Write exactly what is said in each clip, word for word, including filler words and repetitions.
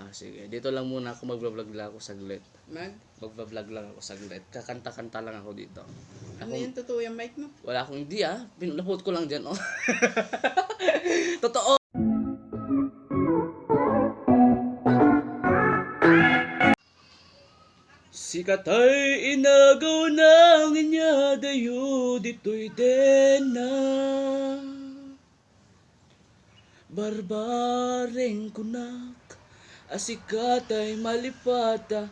Ah, sige, dito lang muna ako, magbablog lang ako saglit. Mag? Magbablog lang ako saglit. Kakanta-kanta lang ako dito. Ano yan, totoo yung mic mo? Wala akong, hindi ah. Pin- napulot ko lang dyan, oh. Totoo. Sikatay inagaw nang inyadayo ditoy dena. Barbareng kunak, asikatay malipata.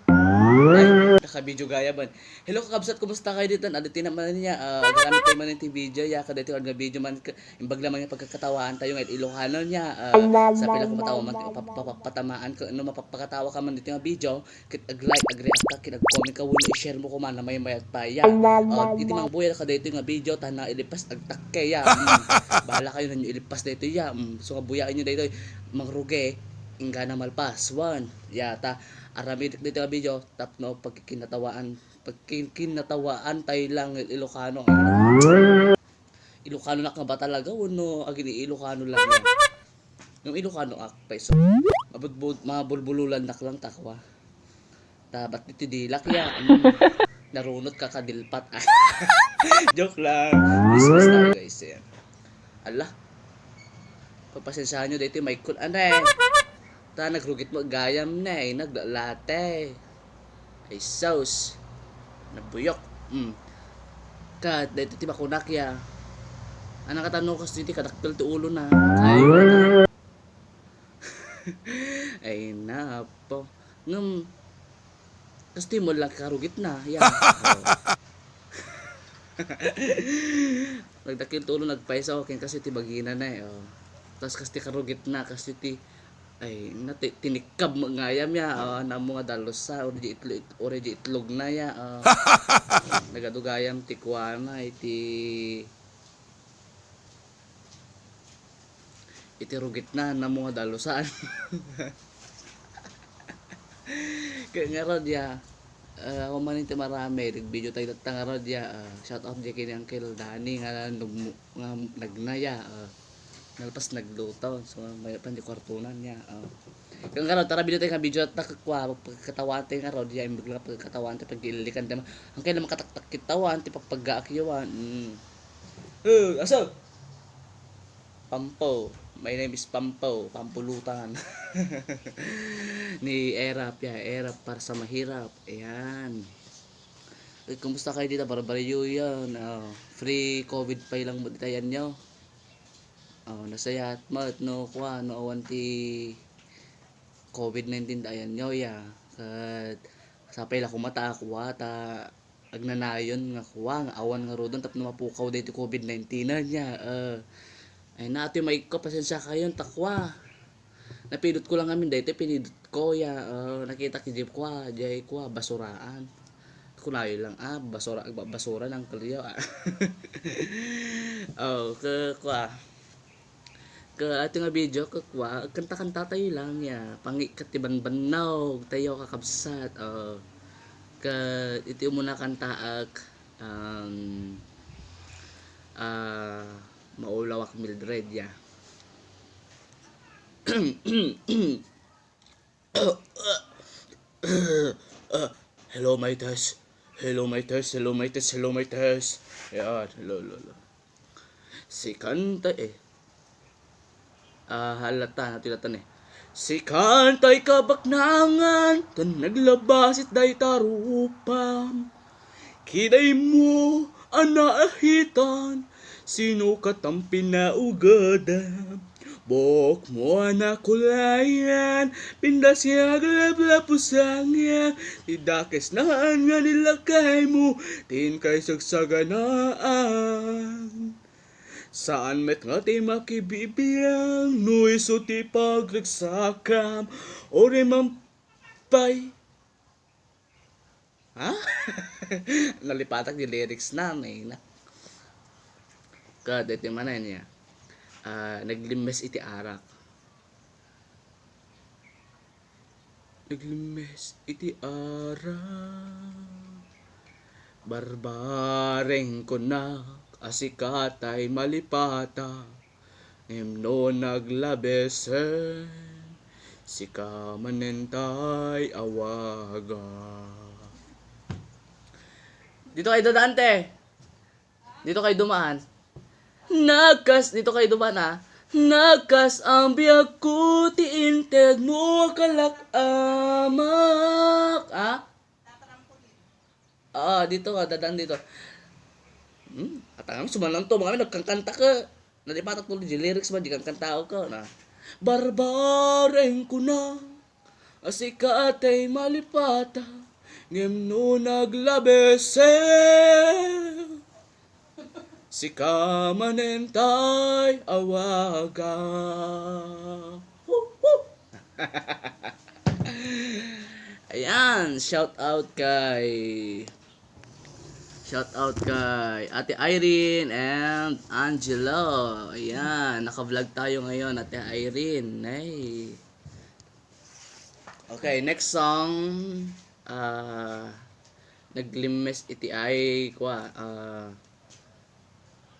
Ay, naka-video gaya ban. Hello, kakabsat, kumusta kayo dito? Adi ti naman niya, ah, gamit tayo man ti video, ya, kada ito nga video man, ka- imbag naman yung pagkakatawaan tayo ngayon, Ilocano niya, ah, sa pila kumatawa man, mapapatamaan ka, ano, mapapakatawa ka man dito nga video, ket ag-like, ag-react ka, ket ag-comment ka, wenno i-share mo kuman na maymayat pa, ya. O, iti mangbuya ka daytoy nga video, ta nailipas, agtakke, ya. Mm. Bahala kayo, nanyo ilipas daytoy, ya. Mm. So, nga buyaan nyo daytoy, mangrugi, inggana malpas. Wen, ya, ta, aramidek daytoy nga video, tapno pagkikinatawaan, pagkikinatawaan tayo lang, Ilocano. Ilocano nak nga ba talaga, wenno agin-Ilocano lang yan? Yung Ilocano ak, paiso. Mabudbud, mabulbululan nak lang takwa. Ta, ba't dito dilak ya? Mm. Narunot ka kadilpat. Joke lang. Business tayo, guys. Yan. Ala. Pagpasensyahan nyo, dito yung mic ko. Ano eh? Ta, nagrugit mo, gayam na eh. Naglalate. Ay, sauce. Nabuyok. Mm. Kat, dito ti bakunak ya. Anak katano kas dito, kadakkel ti ulo na. Ay, ay, napo. Ngem, kasti mo lang karugit na. Ya. Oh. Nagdakkel ti ulo, nagpaiso, ken kasi ti bagina na eh. Oh. Tas kasti karugit na, kasi ti, ay, na ti, tinikkab mo nga ayam ya, oh, namo nga dalusa, uri di itlog, uri di itlog na ya, oh. Nagadugayam ti kuana, iti, iti rugit na, namo nga dalusan. Kaya nga rod ya, ah, ako man iti marami, nag-video tayo tatta nga rod ya, ah, shout out di kini Uncle Danny nga nagmu-, nga nagnaya, ah, nalpas nagluto. So, may pan di kwartunan niya, ah. Kaya nga rod, tara, video tayo nga video at nakakwa, pagkatawa tayo nga rod ya, imbag lang pagkatawa tayo, pag-iilikan tayo. Ang kailan makataktak kita, wan, ti pagpagaak yawan, mm. Oh, aso! Pampo. My name is Pampo. Pampulutan. Ni Erap, ya. Erap para sa mahirap. Ayan. Eh, kumusta kayo dito? Barbaryo yan. Oh, free COVID pa lang mo ditayan nyo. Oh, nasayat mo, no, kuha, no, awan ti COVID nineteen dayan nyo, ya. Kat, sapay la kumata, kuha, ta, agnanayon nga kuwa, nga awan nga rudon tapno mapukaw daytoy COVID nineteen na niya. Ah, ay na, atoy maikko, pasensya kayon, ta kuwa. Napidot ko lang amin daytoy, pinidot ko, ya, ah, nakita ki Jeep kuwa, jay kuwa, basuraan. Kunayo lang, ah, basura, ba-, basura ng kalyo, ah. Oh, ke, kuwa. Ka, ato nga video, kakwa, kanta-kanta tayo lang, ya. Pangikat ti banbannog tayo, kakabsat. Oh. Ka, iti umuna kantaak, um, ah, maulawak Mildred, ya. Ah, hello, my test. Hello, my test. Hello, my test. Hello, my test. Yan, hello, hello, hello. Sikanta eh. Ah, halata, natilatan eh. Sikanta ikabaknangan, tan naglabasit dayta rupam. Kiday mo a naahitan, sino katam pinaugadam? Buok mo a nakulayan, pindas nga aglaplapusangan, ti dakes naan nga nilakay mo, tin kaisagsaganaan. Saan met nga ti makibibiang, no isu ti pagriksakam, o rimang pay. Ha? Nalipatak di lyrics na, may na. Ka, deti manen niya. Ah, naglimes iti arak. Naglimes iti arak. Barbareng kunak, asikatay malipata. Ngem no naglabesen, Sika manen tay awaga. Dito kayo dadaan, te. Dito kayo dumaan. Nagkas, dito kayo dumaan, ah. Nagkas ang biag ko, ti inted mo, kalak amak. Ah? Ah, dito ka, dadaan dito. Hmm? At ang sumanan to, mga nagkangkanta ka. Nalipatak tuloy di lyrics ba, di kangkanta ka na. Barbareng kuna, asika atay malipata, ngem no naglabes, eh. Sika manen tay awaga. Woo, woo. Ayan, shout out kay shout out kay Ate Irene and Angelo. Ayan, naka-vlog tayo ngayon, Ate Irene. Hey. Okay, next song. Ah, naglimes iti ay kwa. Ah,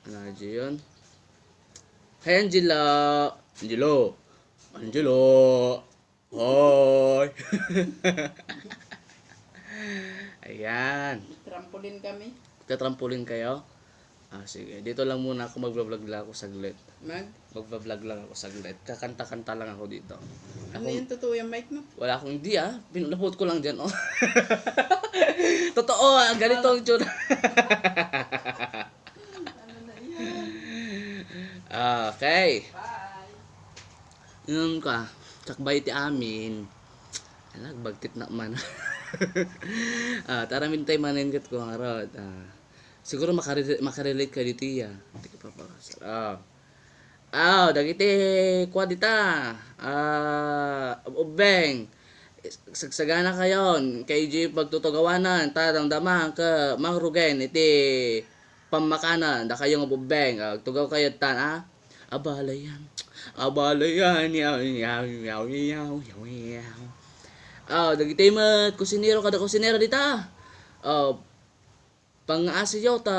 ano yun? Hey, Angelo. Angelo. Angelo. Hoy. Ayan. Trampolin kami. Tatrampolin kayo? Ah, sige. Dito lang muna ako, magbablog lang ako saglit. Mag? Magbablog lang ako saglit. Kakanta-kanta lang ako dito. Ano Akong, yung totoo yung mic mo? Wala akong, hindi ah. Pin-, nabuot ko lang dyan, oh. Totoo ah, ganito ang tsura. Ano na yan? Okay. Bye. Yun ka, sakbay ti amin. Ala, agbagtit na man. Ah, tara, mintay manen ket ko ngarud. Ah, siguro makare-, makarelate ka dito, ya. Hindi ka papakasal. Ah. Ah, dagiti kua dita. Ah, ubbeng. Sagsagana kayon, kay di pagtutugawanan, ta damdama, ka mangrugen iti pammakanan, dakayo nga ubbeng. Ah, agtugaw kayo tan, ah. Abalayan. Abalayan. Yaw, yaw, yaw, yaw, yaw, yaw. Ah, dagiti met kusinero kada kusinera dita. Ah, pangngaasayo ta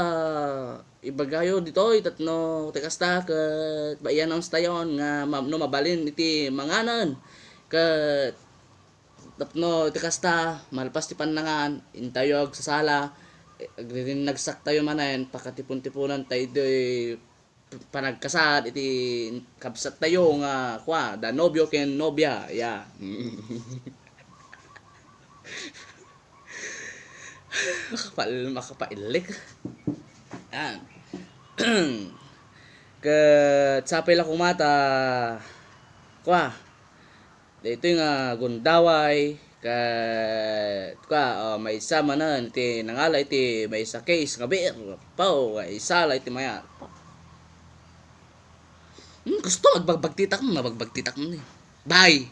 ibagayo ditoy tapno ti kasta ket baiyananstayon nga ma-, no mabalin iti manganen ket tapno ti kasta malpas ti pannangan intayo agsasala, eh, agririnnagsaktayo manen pakatipon-tiponan ta idiay panagkasat iti kabsattayo nga kua, da nobio ken nobia, ya. Makapal-, makapailek. Yan. Ket sapay la koma ta kua, daytoy nga gundaway, ket, kua, oh, maysa manen iti nangala iti maysa case nga beer. Paw, maysa la iti mayat. Hmm, gusto, agbagbagtitak mo, mabagbagtitak mo ni. Bye!